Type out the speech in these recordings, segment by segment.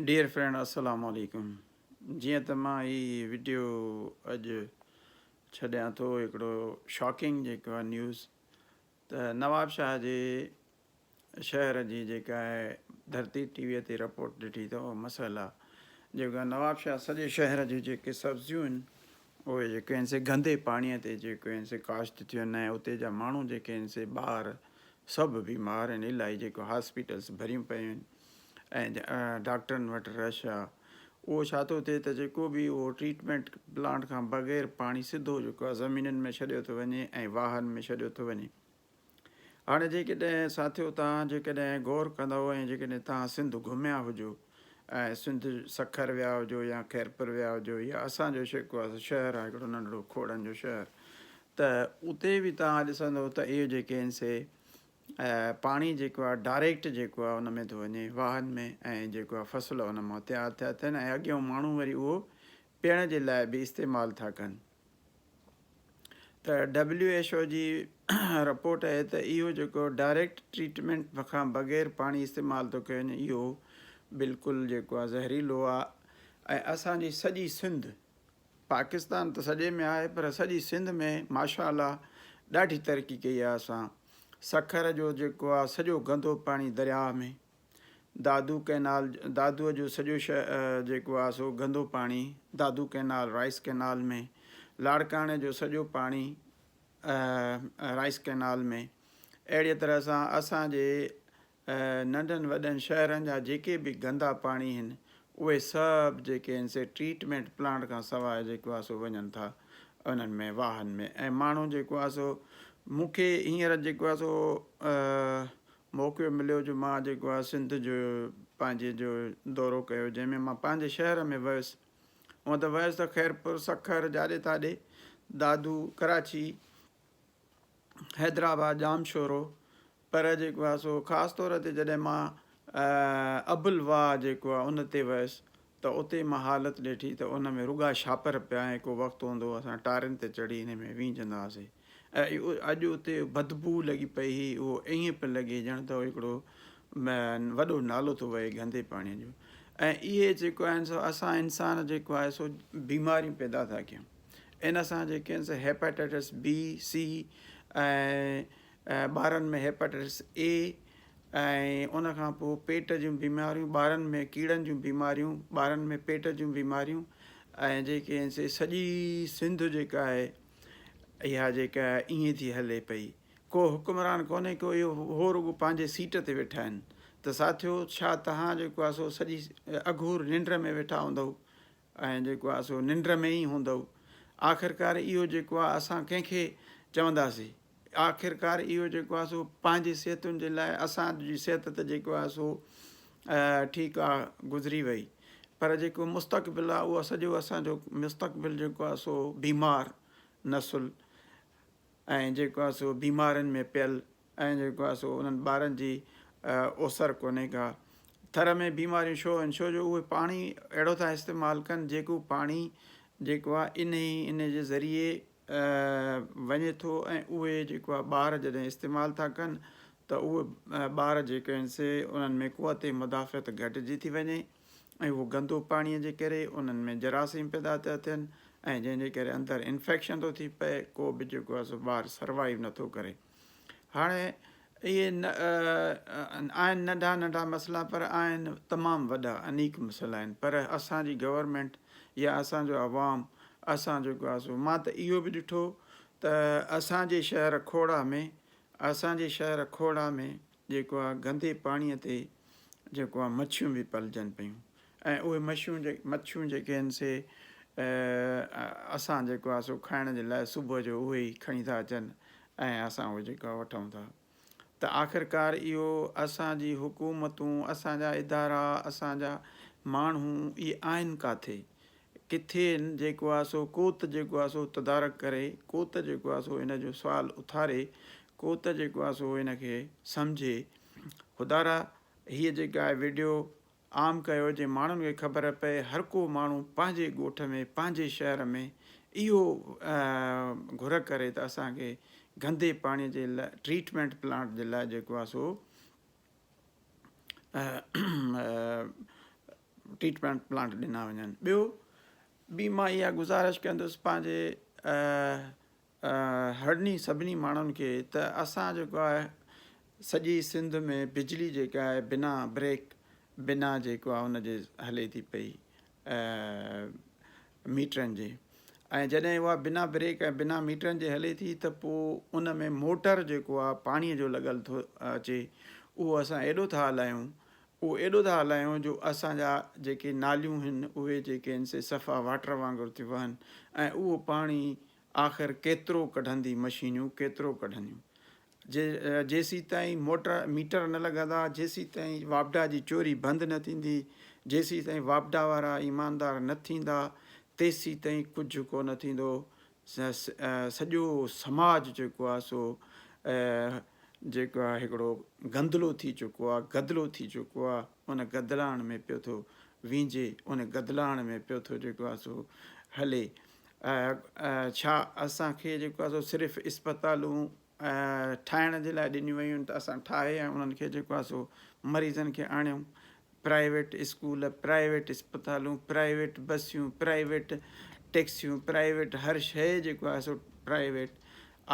Dear friend السلام عليڪم جيئن ته مان هي وڊيو اڄ ڇڏيان ٿو هڪڙو شاڪنگ جيڪو آهي نيوز ته نواب شاهه جي شهر جي جيڪا آهي ڌرتي ٽي وي تي رپورٽ ڏٺي ته اهو مسئلا جيڪو آهي نواب شاهه سڄي شهر جون جيڪي سبزيون آهن اهي جيڪي آهن سي گندي پاڻي تي جيڪي آهن سي ڪاشت ٿيون آهن ۽ اتي جا ماڻهو جيڪي آهن سي ٻار سڀ بيمار آهن الائي جيڪو هاسپيٽلس ڀريون پيون آهن ۽ ڊاڪٽرن وٽ رش آ اهو ڇا ٿو ٿئي ته جيڪو به اهو ٽريٽمينٽ پلانٽ کان بغير پاڻي سڌو جيڪو آ زمينن ۾ ڇڏيو ٿو وڃي ۽ واهن ۾ ڇڏيو ٿو وڃي هاڻي جيڪڏهن ساٿيو توهان جيڪڏهن غور ڪندؤ ۽ جيڪڏهن توهان سنڌ گهميا هجو ۽ سنڌ سکر ويا هجو يا خيرپور ويا هجو يا اسان جو جيڪو آ شهر آ هڪڙو ننڍڙو کوڙن جو شهر ته اتي به توهان ڏسندو ته اهي جيڪي آهن سي پاڻي جيڪو آهي ڊائريڪٽ جيڪو آهي ان ۾ ٿو وڃي واهن ۾ ۽ جيڪو آهي فصل ان مان تيار ٿيا ٿين ۽ اڳيون ماڻهو وري اهو پيئڻ جي لاء به استعمال ٿا ڪن ته ڊبليو ايڇ او جي رپورٽ آهي ته اهو جيڪو ڊائريڪٽ ٽريٽمينٽ کان بغير پاڻي استعمال ٿو ڪيو وڃي اهو بلڪل جيڪو آهي زهريلو آهي ۽ اسانجي سڄي سنڌ پاڪستان ته سڄي ۾ آهي پر سڄي سنڌ ۾ ماشاء الله ڏاڍي ترقي ڪئي آهي اسان سکر جو جيڪو آهي سڄو گندو پاڻي درياهه ۾ دادو ڪئنال دادوء جو سڄو جيڪو آهي سو گندو پاڻي دادو ڪئنال رائس ڪئنال ۾ لاڙڪاڻي جو سڄو پاڻي رائس ڪئنال ۾ اهڙي طرح سان اسان جي ننڍن وڏن شهرن جا جيڪي به گندا پاڻي هن اهي سڀ جيڪي هن سي ٽريٽمينٽ پلانٽ کان سواء جيڪو آهي سو وڃن ٿا انهن ۾ واهن ۾ ۽ ماڻهو جيڪو آهي سو مون کي هينئر جيڪو آهي سو موقعو مليو جو مان جيڪو آهي سنڌ جو پنهنجي جو دورو ڪيو جنهن ۾ مان پنهنجي شهر ۾ ويس هونء ته ويس ته خيرپور سکر جاڏي تاڏي دادو ڪراچي حيدرآباد، ڄامشورو، پر جيڪو آهي سو خاص طور تي جڏهن مان ابل واهه جيڪو آهي ان تي ويس ته اتي مان حالت ڏٺي ته ان ۾ رڳا شاپر پيا ۽ ڪو وقت هوندو هو اسان ٽارين تي چڙهي ان ۾ وينجهندا هئاسين ۽ اڄ اتي بدبوء لڳي پئي هئي اهو ائين پيو لڳي ڄڻ ته هڪڙو وڏو نالو ٿو وهي گندي پاڻي جو ۽ اهي جيڪو آهن سو اسان انسان جيڪو آهي سو بيماريون پيدا ٿا ڪيون ان سان جيڪي آهن سي هيپاٽائٽس بي، سي ۽ ٻارن ۾ هيپاٽائٽس اي ۽ ان کان پوء پيٽ جون بيماريون ٻارن ۾ ڪيڙن جون بيماريون ٻارن ۾ پيٽ جون بيماريون ۽ جيڪي آهن سي سڄي سنڌ جيڪا آهي اها جيڪا ائين ٿي هلي پئي ڪو حڪمران ڪونهي ڪو اهو هو رڳو پنهنجي سيٽ تي ويٺا آهن ته ساٿيو ڇا توهان جيڪو آهي سو سڄي اگهور ننڊ ۾ ويٺا هوندؤ ۽ جيڪو آهي سو ننڊ ۾ ئي هوندؤ. آخرڪار اهو جيڪو آهي اسان ڪنهن کي چونداسين. آخرڪار اهو جيڪو آهي سو پنهنجي صحتن جي لاء اسان جي صحت ته جيڪو آهي سو ٺيڪ آهي گذري وئي پر جيڪو مستقبل آهي اهو سڄو اسان جو مستقبل جيڪو آهي سو بيمار نسل ۽ جيڪو آهي سو بيمارين ۾ پيل ۽ جيڪو آهي سو انهن ٻارن جي اوسر ڪونهي ڪا. ٿر ۾ بيماريون ڇو آهن؟ ڇو جو اهي پاڻي اهڙو ٿا استعمال ڪن جيڪو پاڻي جيڪو آهي انهي ان جي ذريعي وڃي ٿو ۽ اهي جيڪو آهي ٻار جڏهن استعمال ٿا ڪن ته اهي ٻار جيڪي آهن سي انهن ۾ قوت مدافعت گهٽجي ٿي وڃي ۽ اهو گندو پاڻي جي ڪري انهن ۾ جراثيم پيدا ٿا ٿين ۽ جنهن جي ڪري اندر انفيڪشن ٿو ٿي پئي ڪو به جيڪو آهي سو ٻار سروائيو نٿو ڪري. هاڻي اهي آهن ننڍا ننڍا مسئلا پر آهن تمام وڏا انيڪ مسئلا آهن پر اسان جي گورنمينٽ يا اسان جو عوام اسان جيڪو آهي سو مان ته اهو به ڏٺو ته اسان جي شهر کوڙا ۾ اسان جي شهر کوڙا ۾ جيڪو آهي گندي پاڻي تي جيڪو آهي مڇيون به پلجن پيون ۽ اهي مشيون مڇيون جيڪي آهن سي اسان جيڪو آهي سو کائڻ جي لاء صبح جو اهي ئي کڻي ٿا اچن ۽ اسان اهي جيڪو آهي وٺون ٿا ته آخرڪار اهو اسان جي حڪومتون اسان جا ادارا اسان جا ماڻهو اهي آهن ڪاٿي ڪٿي جيڪو آهي سو ڪو ته جيڪو آهي سو تدارڪ ڪري ڪو ته جيڪو آهي سو ان جو سوال اٿاري ڪو ته جيڪو آهي سو ان کي سمجهي خدارا هيء جيڪا آهي وڊيو عام ڪيو جي ماڻهن کي خبر پئي هر ڪو ماڻهو پنهنجي ڳوٺ ۾ پنهنجي شهر ۾ اهو گهر ڪري ته اسان کي گندي پاڻي جي لاء ٽريٽمينٽ پلانٽ جي لاء جيڪو آهي سو ٽريٽمينٽ پلانٽ ڏنا وڃن. ٻيو ٻي مان اها گذارش ڪندس پنهنجي هڙني سڀني ماڻهن کي ته اسان جيڪو آهي سڄي سنڌ ۾ بجلي جيڪا آهي بنا بريڪ بنا جيڪو آهي ان جي هلي ٿي پئي ميٽرن جي ۽ جڏهن اها بنا بريڪ ۽ بنا ميٽرن جي هلي ٿي ته پوء ان ۾ موٽر جيڪو آهي پاڻي جو لڳل ٿو اچي اهو اسان ايڏو ٿا هلايون اهو ايڏو ٿا هلايون جو اسان جا جيڪي ناليون هن اهي جيڪي هن سي صفا واٽر وانگر ٿيون وهن ۽ اهو پاڻي آخر ڪيترو ڪڍندي مشينيون ڪيترو ڪڍنديون جي جيسيتائين موٽر ميٽر نه لڳندا جيسيتائين واپڊا جي چوري بند نه ٿيندي جيسيتائين واپڊا وارا ايماندار نه ٿيندا تيسيتائين ڪجهه ڪونه ٿيندو سڄو سماج جيڪو آهي سو جيڪو آهي هڪڙو گندلو ٿي چڪو آهي گدلو ٿي چڪو آهي ان گدلاڻ ۾ پيو ٿو وينجهي ان گدلاڻ ۾ پيو ٿو جيڪو آهي سو هلي ڇا اسان کي جيڪو آهي سو صرف اسپتالون ٺاهڻ جي لاء ڏنيون ويون آهن ته اسان ٺاهي ۽ انهن کي جيڪو آهي سو مريضن کي آڻيون پرائيويٽ اسڪول پرائيويٽ اسپتالون پرائيويٽ بسيون پرائيويٽ ٽيڪسيون پرائيويٽ هر شيء جيڪو آهي سو پرائيويٽ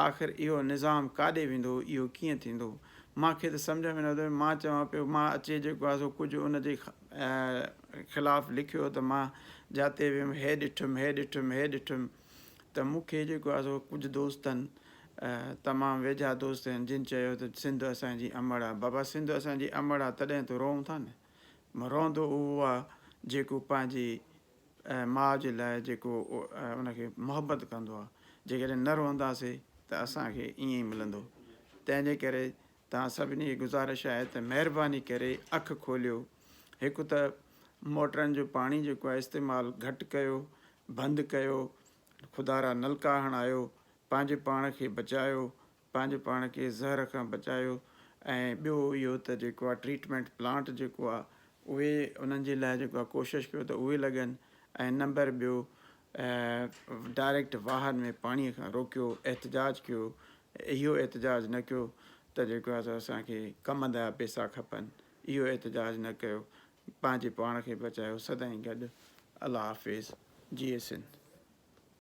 آخر اهو نظام ڪاڏي ويندو اهو ڪيئن ٿيندو مان کي ته سمجهه ۾ نه ٿو مان چوان پيو مان اچي جيڪو آهي سو ڪجهه ان جي خلاف لکيو ته مان جاتي ويم هي ڏٺم هي ڏٺم هي ڏٺم ته مون کي جيڪو آهي سو ڪجهه دوستن تمام ويجها دوست آهن جن چيو ته سنڌ اسان جي امڙ آهي بابا سنڌ اسان جي امڙ آهي تڏهن ته روئون ٿا نه روئندو اهو آهي جيڪو پنهنجي ماء جي لاء جيڪو ان کي محبت ڪندو آهي جيڪڏهن نه روئنداسي ته اسان کي ائين ئي ملندو تنهن جي ڪري توهان سڀني کي گذارش آهي ته مهرباني ڪري اک کوليو هڪ ته موٽرن جو پاڻي جيڪو آهي استعمال گهٽ ڪيو بند ڪيو خدارا نلڪا هڻايو پنهنجي پاڻ کي بچايو پنهنجي پاڻ کي زهر کان بچايو ۽ ٻيو اهو ته جيڪو آهي ٽريٽمينٽ پلانٽ جيڪو آهي اهي انهن جي لاء جيڪو آهي ڪوشش ڪيو ته اهي لڳن ۽ نمبر ٻيو ڊائريڪٽ واهن ۾ پاڻي کان روڪيو احتجاج ڪيو اهو احتجاج نه ڪيو ته جيڪو آهي سو اسان کي ڪم جا پيسا کپن اهو احتجاج نه ڪيو پنهنجي پاڻ کي بچايو سدائين گڏ الله حافظ جيئي سنڌ.